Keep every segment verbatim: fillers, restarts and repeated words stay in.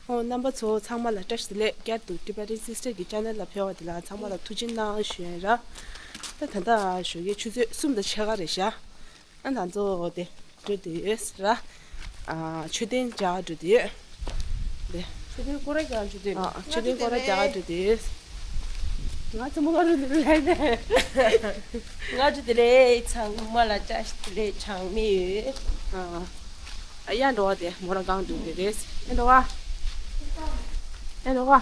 ཨོ། རྣམ་པ་ཚོ་ཚང་མ་ལ་བཀྲ་ཤིས་བདེ་ལེགས། བསྐྱར་དུ་Tibetan Sister གི་channel ལ་ཕེབས་པ་དེ་ལ་ཚང་མ་ལ་ཐུགས་རྗེ་གནང་ཞུ་ཡ་ར། ད་ད་ལྟ་ཞོགས་ཀའི་ཆུ་ཚོད་གསུམ་དང་ཕྱེད་ཀ་རེད་ཤག་ཨ་ང་ཚོ་དེ་འགྲོ་དུས་ར། ཨ། མཆོད་རྟེན་མཇལ་འགྲོ་དུས། དེ། མཆོད་རྟེན་སྐོར་ར་རྒྱག་འགྲོ་དུས། ཨ། མཆོད་རྟེན་སྐོར་ར་རྒྱག་འགྲོ་དུས། ང་ཚོ་མོ་ལ་རུ་ལུ་ལས་ནས། ང་ཚོ་དེ་ལས་ཚང་མ་ལ་བཀྲ་ཤིས་བདེ་ལེགས་ཆང་མེད་ཡོད། ཨ། ཨ་ཡ་འགྲོ་བ་དེ་མོ་ར་གང་འགྲོ་དུས་རེད། ཨེ་འགྲོ་བ། ཨེ་འགྲོ་བ།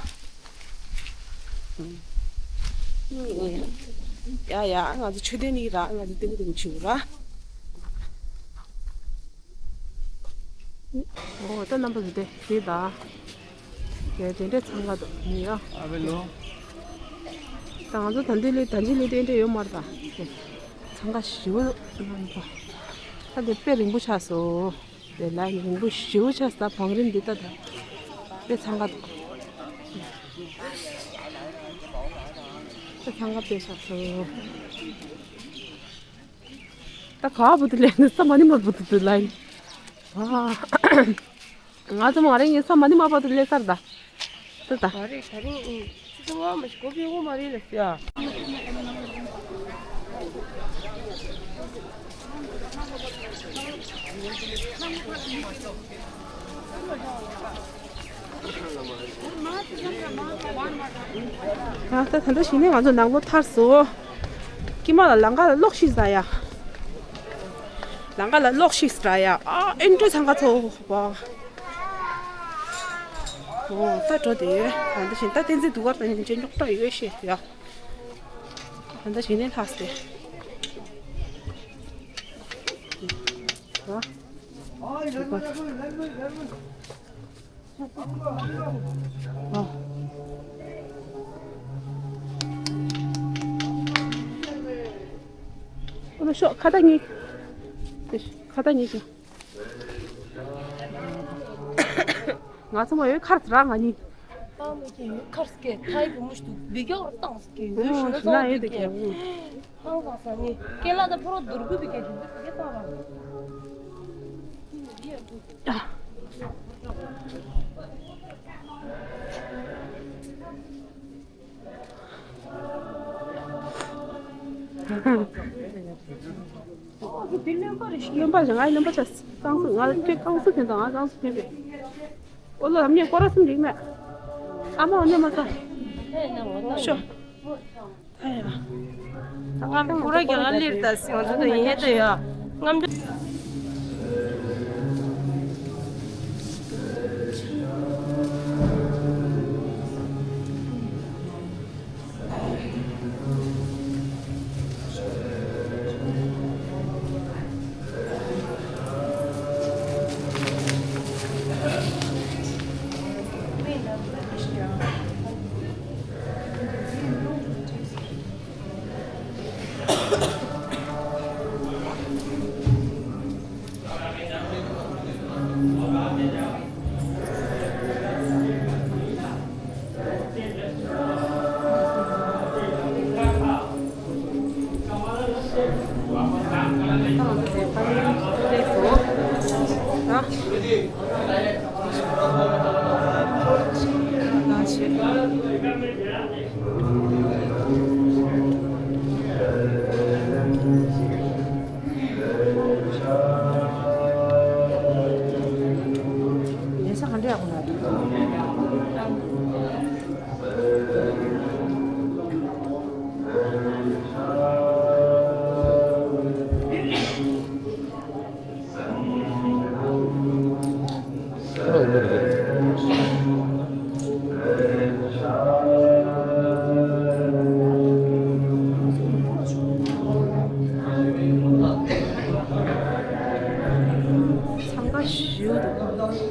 ཡ་ཡ། ང་ཚོ་མཆོད་རྟེན་ནི་ར། ང་ཚོ་ལྟད་མོ་ལྟད་མོ་བྱེད་ར། ཨོ། ད་རྣམ་པ་ཚོ་དེ་དེ་ད། དེ་དེ་འདྲས་འཚང་ཁ་འདུག་ཡ། ཨ་བེ་ལོ། ད་ང་ཚོ་ད་འདི་ལས་ད་འཇི་ལས་དེ་འདྲས་ཡོད་མ་རེད་ད། དེ་འཚང་ཁ་ཞེ་པོ་འདུག་རྣམ་པ། ད་དེ་དཔེ་རིང་པོ་ཆགས་སོང་། དེ་ལ་རིང་པོ་ཞེ་པོ་ཆགས་སོང་། ད་བང་རིམ་འདི་ད་ད་དཔེ་འཚང་ཁ་འདུག་དཔེ་འཚང་ཁ་དཔེ་ཆགས་སོང་། ད་ག་བ་དུ་ལེན་ས་མ་ནི་མ་བུ་དུ་དུ་ལ་ཡིན། ང་ཚོ་མ་རེད། ངས་ས་མ་ནི་མ་བ་དུ་ལེན་སར་ད། ད་ད། མ་རེད། ད་རིང་ཨིན་ཅི་ཚོ་ང་མ་ཞིག་གོ་བི་འོ་མ་རེད་ལ་ཟེར་ཨ། ད་ད་ད་ལྟ་ཞིག་ནས་ང་ཚོ་ནང་ལོགས་ཐར་སོང་། ཀྱེ་མ་ལ་ལམ་ཁ་ལ་གློག་ཤིག་ཟ་ཡ། ལམ་ཁ་ལ་གློག་ཤིག་ཟ་ཡ། ཨ་ཨེ་འགྲོ་ཚང་ཁ་ཚོ་བ། ཨོ་ད་འགྲོ་དེ་ཡོད། ད་འདི་བཞིན་ད་བསྟན་འཛིན་སྡུག་གར་ད་ཉིན་ཅན་རྙོག་དྲ་ཡོད་ཤེས་ཡ། ད་འདི་བཞིན་ནས་ལྷག་སྟེ། ཨ། ཨོ་ལོ་ཤོག་ཁ་ཏ་གཉིས། ཁ་ཏ་གཉིས་ཀྱང་། ང་ཚོ་མ་ཡོད་ཁར་ར་ང་གཉིས། ཏང་མི་ཀྱི་ཡོད་ཁར་སྐད་ཐའི་བུ་མུ་ཤི་དུ་བི་གྱོག་ར་ཏང་སྐད་ཡོད་ཨོ་ཤི་ན་ཤི་ན་ཡོད་དེ་ཀྱི་ཧང་སང་ས་ནི་སྐད་ལ་ད་ཕོ་རོ་དུར་གུ་བི་ཀྱི་དུ་བི་ཀྱི་ཏང་ར། རློན་པ་རེད། ང་རློན་པ་ཆགས། རྐང་ཚུགས། ང་ཁྱོད་རྐང་ཚུགས་འཐེན་དང་། ང་རྐང་ཚུགས་འཐེན་པས། ཨོ་ལོ། ཨ་མྱེས་སྐོར་ར་གསུམ་རིག་མེད། ཨ་མ་འོ་ནས་མ་ས། ཤོ། ད་ཡ། ང་ཁོ་ར་རྒྱ་གར་ལིར་ད་སི་ང་ཚོ་ད་ཡིན་ཧེ་ད་ཡ། ང་ལས་ས་ག་འདྲ་ཡག་པོ་ན། འཚང་ཁ་ཞེ་པོ་འདུག་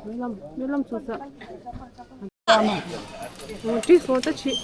སྨོན་ལམ་སྨོན་ལམ་ཚོགས་ས། འོ་བྲིས་སོང་ད་ཕྱིས།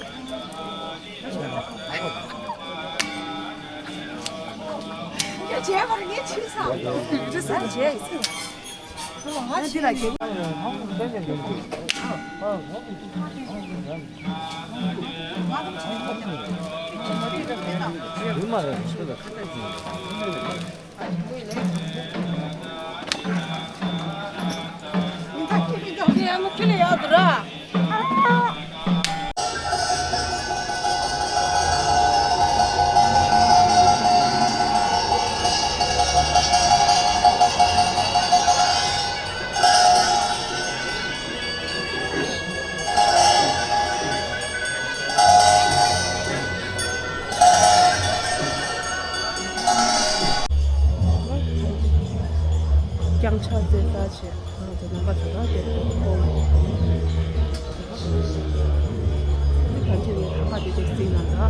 རྐྱང་ཕྱག་འཚལ་ས་བྱས། ང་ཚོ་ནང་པ་ཚོ་དང་དེ་ཁོ་གང་ཅི་ནས་ཐང་ག་དེ་དེ་སྲིང་ན་འདྲ། ཨ་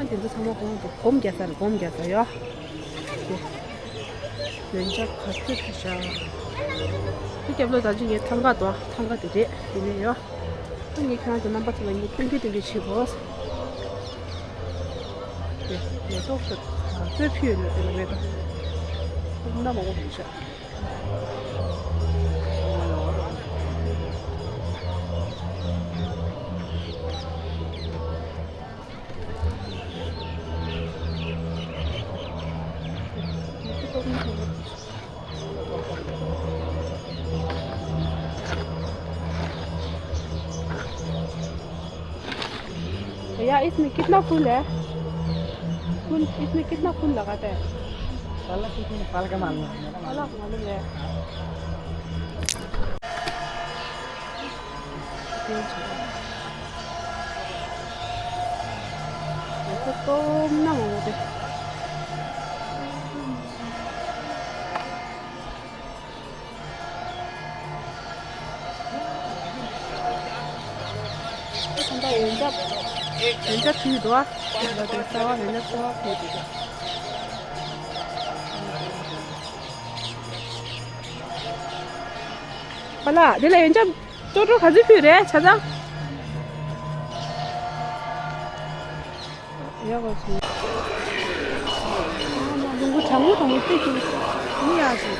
འདི་ཚོ་ཚང་མ་གོང་དུ་སྒོམ་རྒྱག་ས་རེད། སྒོམ་རྒྱག་ས་ཡོད། འདི་ཡོན་ཆབ་ག་ཚོད་ཁ་ཤ། འདི་རྒྱབ་ལོགས་ད་ཅི་ངའི་ཐང་ག་དོ། ཐང་ག་དེ་རེད། དེ་ནས་ཡོད། ངས་ཁྱེད་རང་ཚོ་རྣམ་པ་ཚོ་ལ་ངས་སྟོན་རྒྱུ་སྟོན་རྒྱུ་བྱེད་དགོས། དེ་མེ་ཏོག་ཚོ་ག་ཚོད་ཕུལ་ཡོད་ན་དེ་ལ་མེ་ཏོག་སྣ་མང་པོ་ཕུལ་ཤག भैया, इसमें कितना फूल है? फूल, इसमें कितना फूल लगाते हैं? पालक, कितने पालक है मालूम है, मेरा मालूम पालक मालूम है। ད་ཡོན་ཆབ། ཡོན་ཆབ་ཕུལ་འདུག་ཨ། ཡོན་ཆབ་གསར་པ། ཡོན་ཆབ་གསར་པ་ཕུལ་འདུག་པ་ལགས། འདི་ལ་ཡོན་ཆབ་ཅོག་ཀྲོ་ག་ཚོད་ཕུལ་རེད་ཆ་ཚང་། ཡག་པོ་བྱུང་། ལུང་པ་གྲང་མོ་གྲང་མོ་སྟེ་ཅིག་མི་ཡག་ཅིག་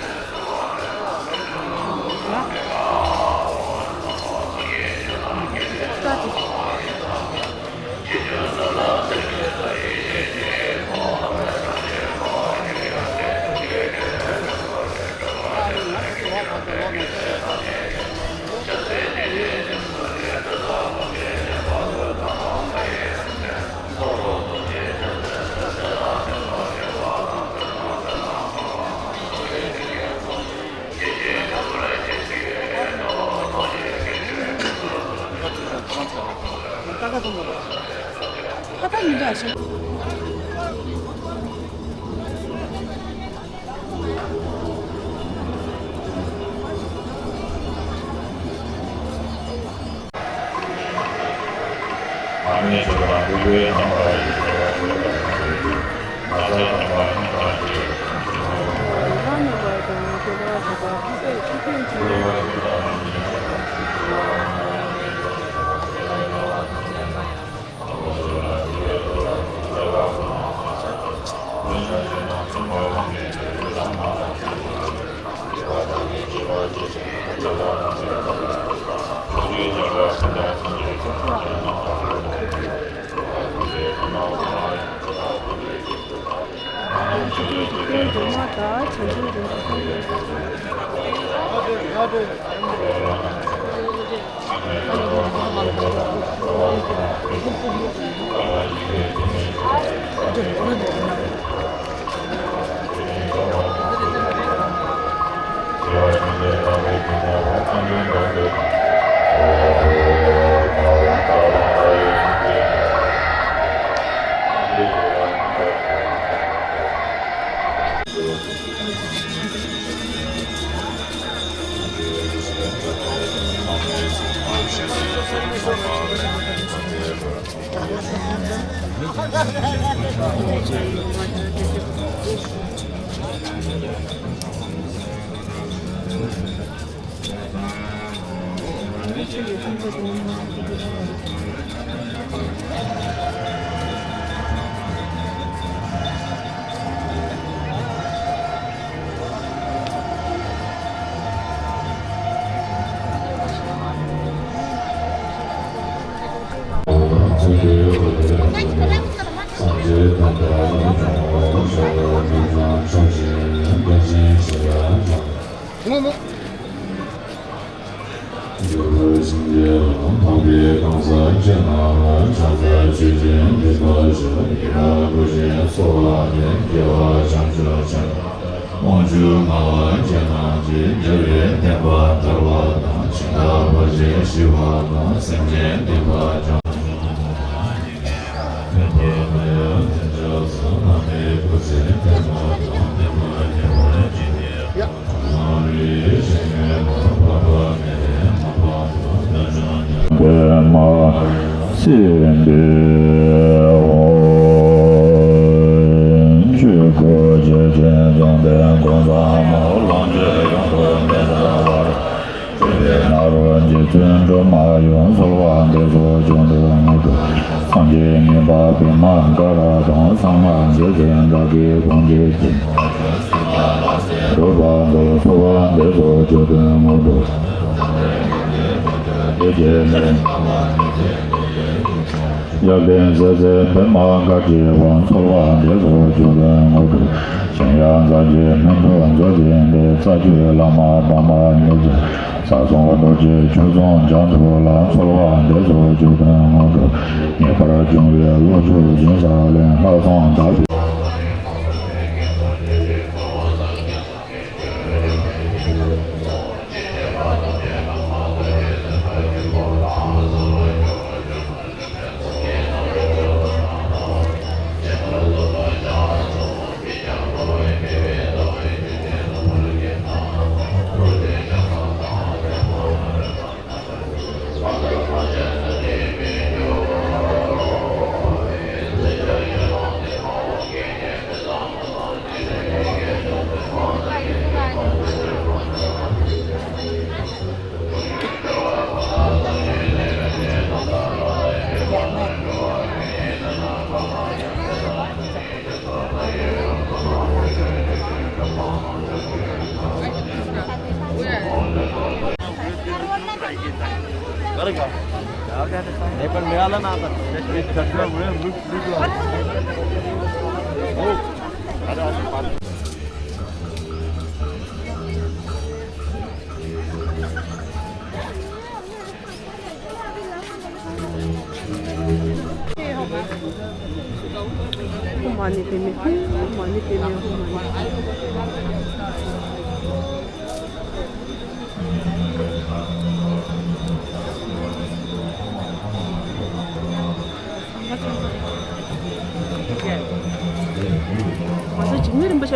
ཀ་ཁ་སོང་བ། ཁ་ཁ་མི་འདུག་ཨ་ཤི། ཆོས་སྐུ་རྗེ་བཙུན་འཛམ་བུའི་མགོན་པོ་མ་ལོངས་སྤྱོད་ཡོངས་སུ་མི་འདའ་བར། སྤྱོད་པའི་སྔ་རོལ་རྗེ་བཙུན་སྒྲོལ་མ་ཡུམ་གསོལ་བ་འདེབས་སོ་བཅུད་དུ་དངོས་གྲུབ། སངས་རྒྱས་མཉན་པ་པདྨ་འགག་པ་དང་། གསང་སྔགས་རྗེ་བཙུན་བདག་གིས་དགོངས་གྱུར་ཅིག། སྒྲུབ་པ་མཛོད་གསོལ་བ་འདེབས་སོ་བཅུད་དུ་དངོས་གྲུབ། ཡབ་བརྟན་སྲས་སྲས་པདྨ་གར་བྱེད་པ། གསོལ་བ་འདེབས་སོ་བཅུད་དུ་དངོས་གྲུབ། གཞན་ཡང་རྩ་བརྒྱུད་སྨིན་གྲོལ་མཛོད་འཛིན་པའི། རྩ་བརྒྱུད་བླ་མ་དམ་པ་ཉེར་བརྒྱད། ས་སྲུང་རྡོ་རྗེ་ཆོས་སྲུང་བྱང་ཆུབ་ལ། གསོལ་བ་འདེབས་སོ་བཅུད་དུ་དངོས་གྲུབ། ངེས་པར་འབྱུང་བའི་བློ་མཆོག་སྦྱིན་སྲེག་ལེན། ལྷག་བསམ་དག་པའི།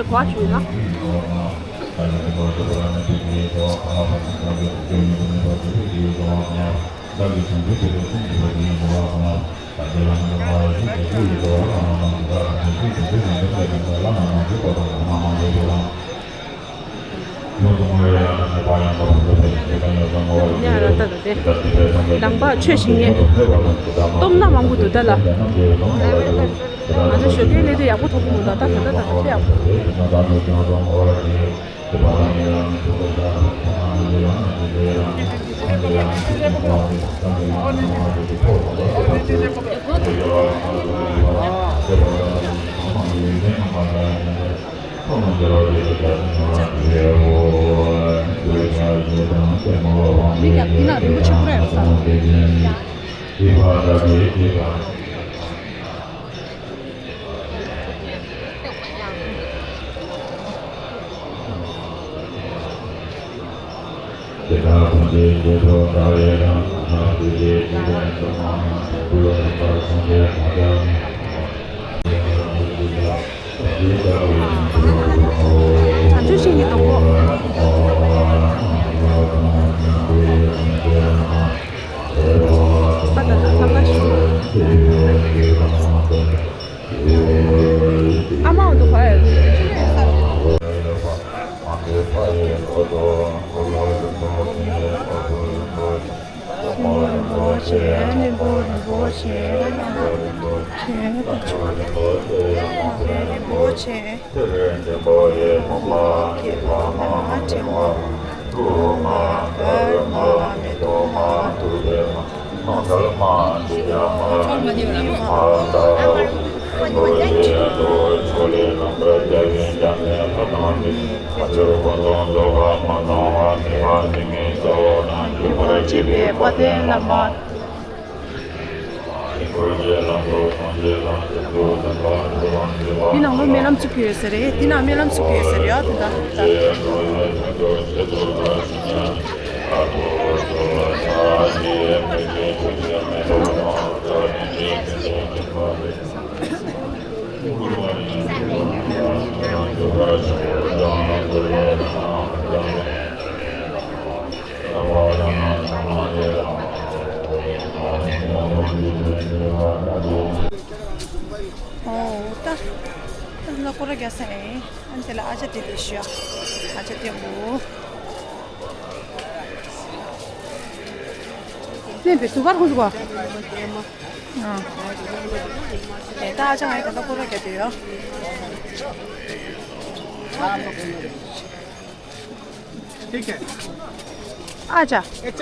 བ་ཞུས་ན། ཉ་ར་ལྟ་དང་དེ། དང་པ་ཆོས་ཞིག་ཉན། སྟོབས་ན་མང་པོ་འདུག་ད་ལ། ང་ཚོ་ཞོ་ཏའི་ལས་དེ་ཡག་པོ་ཐོག་གི་མི་འདུག་ད་ད་ད་ད་ཡག་པོ། མི་རྒྱག་འདི་ན་རིན་པོ་ཆེ་ཁོ་ར་ཡོད་ས། བྱང་ཆུབ་ཤིང་གི་སྡོང་པོ། ཨ་ད་ད་ད་ད་ཞུ། ཨ་མ་འོ་འདུག་ག་ཡ། རིན་པོ་ཆེ་རིན་པོ་རིན་པོ་ཆེ་རིན་པོ་ཆེ་རིན་པོ་ཆེ། འདི་ནང་ལོ་སྨོན་ལམ་ཚུགས་ཀྱི་ཡོད་ས་རེད། འདི་ནང་སྨོན་ལམ་ཚུགས་ཀྱི་ཡོད་ས་རེད་ཡ། དེ་འདྲ་ད་ད། ཨོ་ད། ད་ལ་སྐོར་ར་རྒྱག་ས་ཨེ། ཨ་ནི་དེ་ལ་ཨ་ཅག་དེ་དེ་ཤི་ཡ། ཨ་ཅག་དེ་འོ། ནས་པའི་སུ་གར་ཁུ་སུ་ག་ཨེ་ད་ཨ་ཅག་ང་ཡི་ད་ལྟ་སྐོར་ར་རྒྱག་དེ་ཡོད། ठीक है। ཨ་ཅག་ཡ་ད་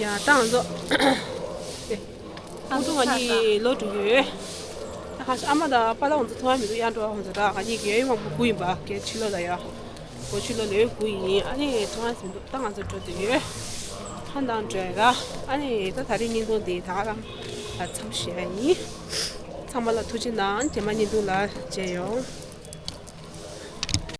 ང་ཚོ། ཨ་ཚོ་ང་གཉིས་ལོ་དྲུག་ཡོད། ད་ཁ་ཤས་ཨ་མ་དང་པཱ་ལགས་ང་ཚོ་མཐོང་ཡ་མི་འདུག་ཡར་འགྲོ་བ་ང་ཚོ་ད་ང་གཉིས་ཀྱི་ཡོད་མང་པོ་དགུ་ཡིན་པ་གལ་ཕྱི་ལོགས་ལ་ཡ། ཕྱི་ལོགས་ལ་ཡོད་དགུ་ཡིན། ཨ་ནི་མཐོང་ཡ་མི་འདུག་ད་ང་ཚོ་འགྲོ་དུས་ཡོད། ཧ་འདང་འགྲོ་ཡ་ར། ཨ་ནི་ད་ད་རེས་བརྙན་ཐུང་འདི་ད་ག་རང་ལ་མཚམས་བཞག་ཡ་ཡིན། ཚང་མ་ལ་ཐུགས་རྗེ་གནང་། རྗེས་མ་བརྙན་ཐུང་ལ་མཇལ་ཡོང་།